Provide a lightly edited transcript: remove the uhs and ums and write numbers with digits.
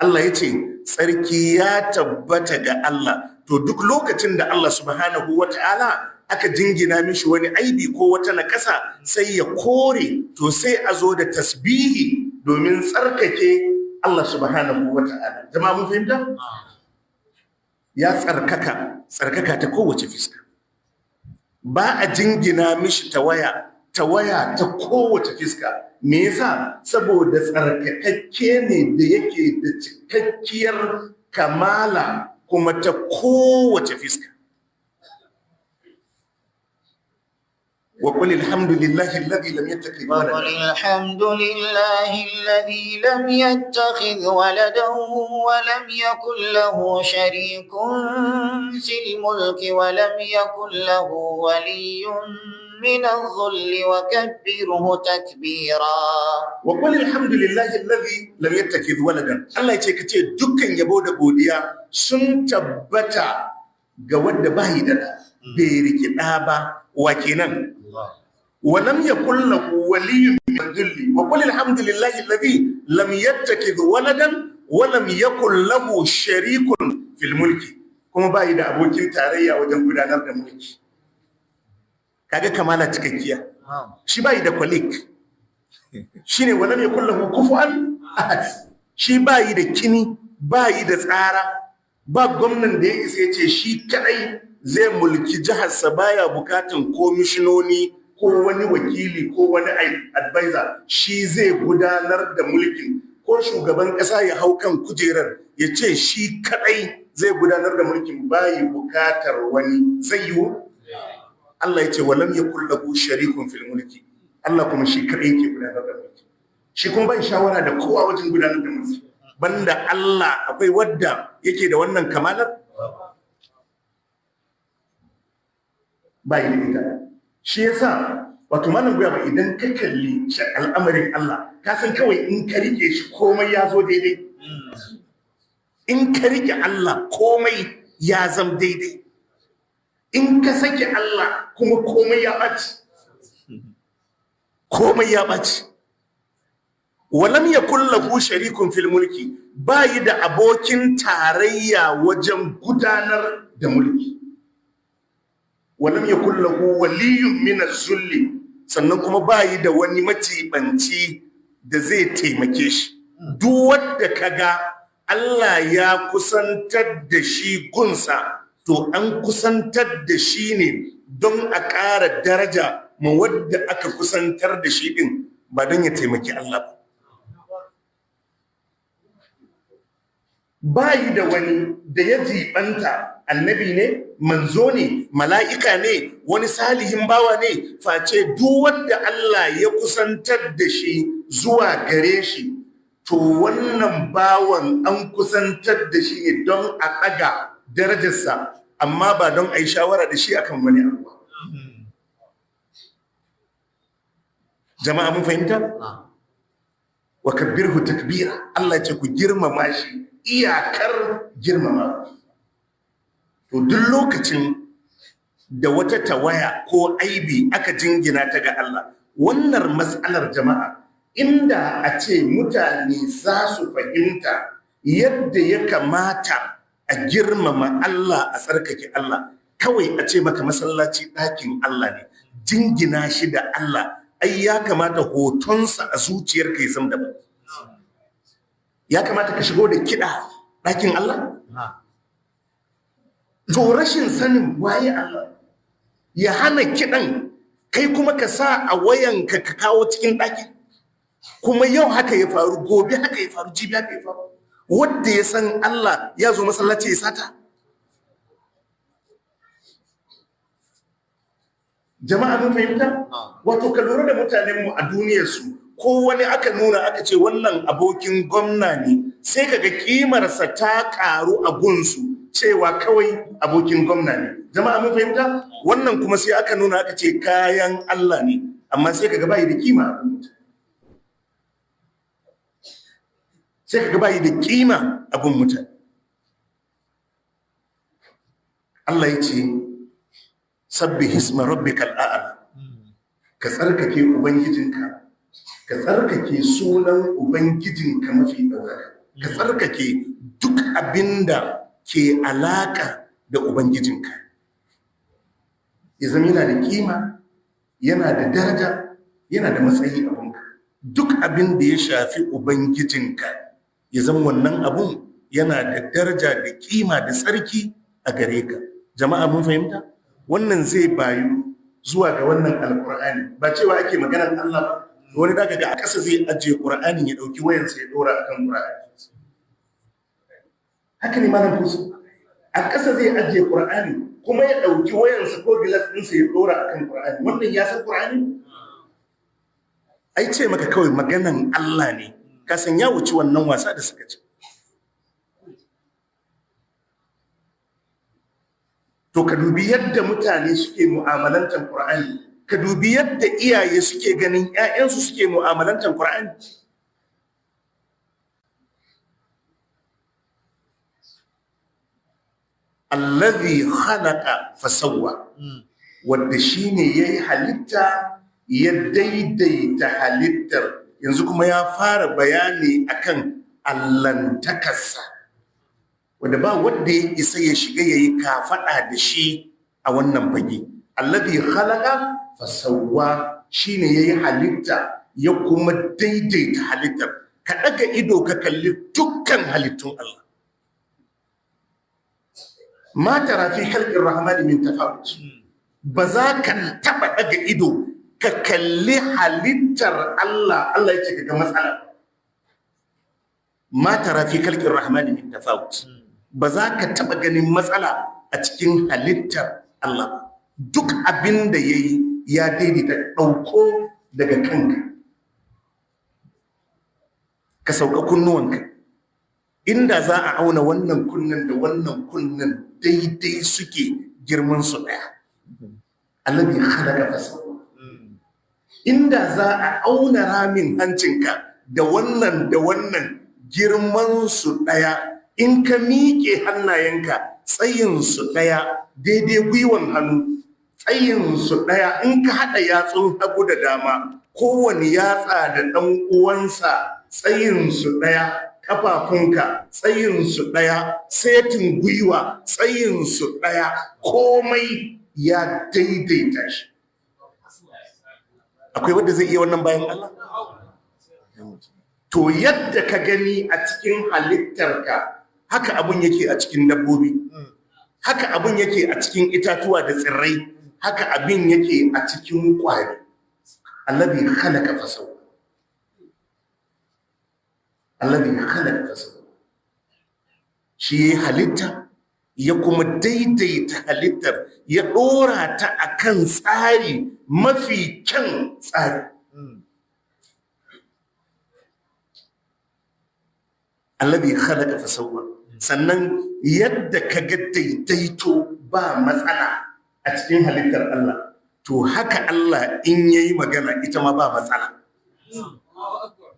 Allah ya ce tsarki ya tabbata ga Allah. To duk lokacin da Allah subhanahu wata'ala aka jingina mishi wani aibi ko wata nakasa, sai ya kore. To sai a zo da tasbihi domin tsarkake Allah subhanahu wata'ala. Jama'a, mun fahimta? Ya tsarkaka, tsarkaka ta kowace fiska. Ba a jingina mishi tawaya, tawaya ta kowace fiska. Me yasa? Saboda tsarkakakke ne da yake da cikakkiyar kamala kuma ta kowace fiska. وقل الحمد لله الذي لم يتخذ ولدا. وقل الحمد لله الذي لم يتخذ ولدا ولم يكن له شريك في الملك ولم يكن له ولي من الذل وكبره تكبيرا. وقل الحمد لله الذي لم يتخذ ولدا. Allah ya ce kace dukkan yabo da godiya sun tabbata ga wanda bai da da, bai riki da ba. Wa kenan? ولم يكن له ولي من الذل. وقل الحمد لله الذي لم يتخذ ولدا ولم يكن له شريك في الملك. Kuma bai da abokin tarayya wajen gudanar da mulki. Kaga kamala cikakkiya. Shi bai da colleague, shine ولم يكن له كفوا أحد. Shi bai da kini, bai da tsara. Ba gwamnan da ya isa ya ce shi kadai zai mulki jiharsa, baya bukatan komishinoni ko wani wakili ko wani advisor, shi zai gudanar da mulkin. Ko shugaban kasa ya hau kan kujerar ya ce shi kadai zai gudanar da mulkin, bayi bukatar wani, zai yiwu? Allah ya ce ولم يكن له شريك في الملك. Allah kuma shi kadai yake gudanar da mulki. Shi kuma bai shawara da kowa wajen gudanar da mulki banda Allah. Akwai wadda yake da wannan kamalar? Bai da ita. Shi yasa wato malam guya ba, idan ka kalli al'amarin Allah, ka san kawai in ka rike shi komai ya zo daidai. In ka rike Allah komai ya zam daidai. In ka sake Allah kuma komai ya ɓaci, komai ya ɓaci. ولم يكن له شريك في الملك. Bayi da abokin tarayya wajen gudanar da mulki. ولم يكن له ولي من الذل. Sannan kuma bayi da wani macibanci da zai taimake shi. Duk wanda kaga Allah ya kusantar da shi gunsa, to an kusantar da shi ne don a ƙara daraja ma wadda aka kusantar da shi din, ba don ya taimaki Allah ba. Bayi da wani da ya jibanta, annabi ne, manzo ne, mala'ika ne, wani salihin bawa ne. Face duk wanda Allah ya kusantar da shi zuwa gare shi, to wannan bawan an kusantar da shi ne don a ɗaga darajarsa, amma ba don a yi shawara da shi akan wani abu. Jama'a, mun fahimta? وكبره تكبيرا. Allah ce ku girmama shi iyakar girmama. To duk lokacin da wata tawaya ko aibi aka jingina ta ga Allah, wannan matsalar, jama'a, inda a ce mutane za su fahimta yadda ya kamata a girmama Allah, a tsarkake Allah, kawai a ce maka masallaci ɗakin Allah ne, jingina shi da Allah, ai ya kamata hotonsa a zuciyarka ya zama daban. Ya kamata ka shigo da kiɗa ɗakin Allah? To rashin sanin waye Allah ya hana kiɗan, kai kuma ka sa a wayanka ka kawo cikin ɗakin. Kuma yau haka ya faru, gobe haka ya faru, jibi haka ya faru. Wanda ya san Allah ya zo masallaci ya sata? Jama'a, mun fahimta? Wato ka lura da mutanenmu a duniyarsu, ko wani aka nuna aka ce wannan abokin gwamna ne, sai kaga kimarsa ta karu a gunsu cewa kawai abokin gwamna ne. Jama'a, mun fahimta? Wannan kuma sai aka nuna aka ce kayan Allah ne, amma sai kaga bai da kima a gun mutane. Sai kaga bai da kima a gun mutane. Allah ya ce سبح اسم ربك الأعلى. Ka tsarkake ubangijinka, ka tsarkake sunan ubangijinka mafi ɗaukaka. Ka tsarkake duk abinda ke alaka da ubangijinka. Ya zama yana da kima, yana da daraja, yana da matsayi abunka. Duk abin da ya shafi ubangijinka ya zama wannan abun yana da daraja da kima da tsarki a gare ka. Jama'a mun fahimta? Wannan zai bayu zuwa ga wannan alkur'ani. Ba cewa ake maganar Allah ba. Wani daga ga a ƙasa zai ajiye ƙur'anin, ya ɗauki wayansa ya ɗora akan ƙur'ani. Haka ne, malam kusu? A ƙasa zai ajiye ƙur'ani kuma ya ɗauki wayansa ko gilas ɗinsa ya ɗora akan ƙur'ani. Wannan ya san ƙur'ani? Ai ce maka kawai maganan Allah ne, ka san ya wuci wannan wasa da suka ce. To ka dubi yadda mutane suke mu'amalantar ƙur'ani, ka dubi yadda iyaye suke ganin 'ya'yansu suke mu'amalantar ƙur'ani. Allazi khalaqa fasawwa, wanda shine yayi halitta ya daidaita halittar. Yanzu kuma ya fara bayani akan allantakarsa, wanda ba wanda ya isa ya shiga yayi kafada da shi a wannan fage. Allazi khalaqa fasawwa shine yayi halitta ya kuma daidaita halittar. Ka daga ido ka kalli dukkan halittun Allah. Ma tara fi khalqir rahmani min tafawut. Ba za ka taba daga ido ka kalli halittar Allah, Allah yake kaga matsala. Ma tara fi khalqir rahmani min tafawut. Ba za ka taba ganin matsala a cikin halittar Allah ba. Duk abin da yayi ya daidaita. Dauko daga kanka ka sauka kunnuwanka. Inda za a auna wannan kunnen da wannan kunnen, daidai suke, girman su daya. Allazi khalaqa fasawwa. Inda za a auna ramin hancinka da wannan da wannan, girman su daya. In ka miƙe hannayenka, tsayin su daya, daidai gwiwan hannu, tsayin su daya. In ka haɗa yatsun hagu da dama, kowane yatsa da ɗan uwansa tsayin su daya. Kafafunka tsayin su daya, setin gwiwa tsayin su daya. Komai ya daidaita shi. Akwai wanda zai iya wannan bayan Allah? To yadda ka gani a cikin halittarka, haka abun yake a cikin dabbobi, haka abun yake a cikin itatuwa da tsirrai, haka abin yake a cikin kwari. Allazi khalaqa fasawwa. Allazi khalaqa fasawwa, shi ya halitta ya kuma daidaita halittar, ya dora ta akan tsari mafi kyan tsari. Allazi khalaqa fasawwa. Sannan yadda ka ga daidaito ba matsala a cikin halittar Allah, to haka Allah in yayi magana ita ma ba matsala.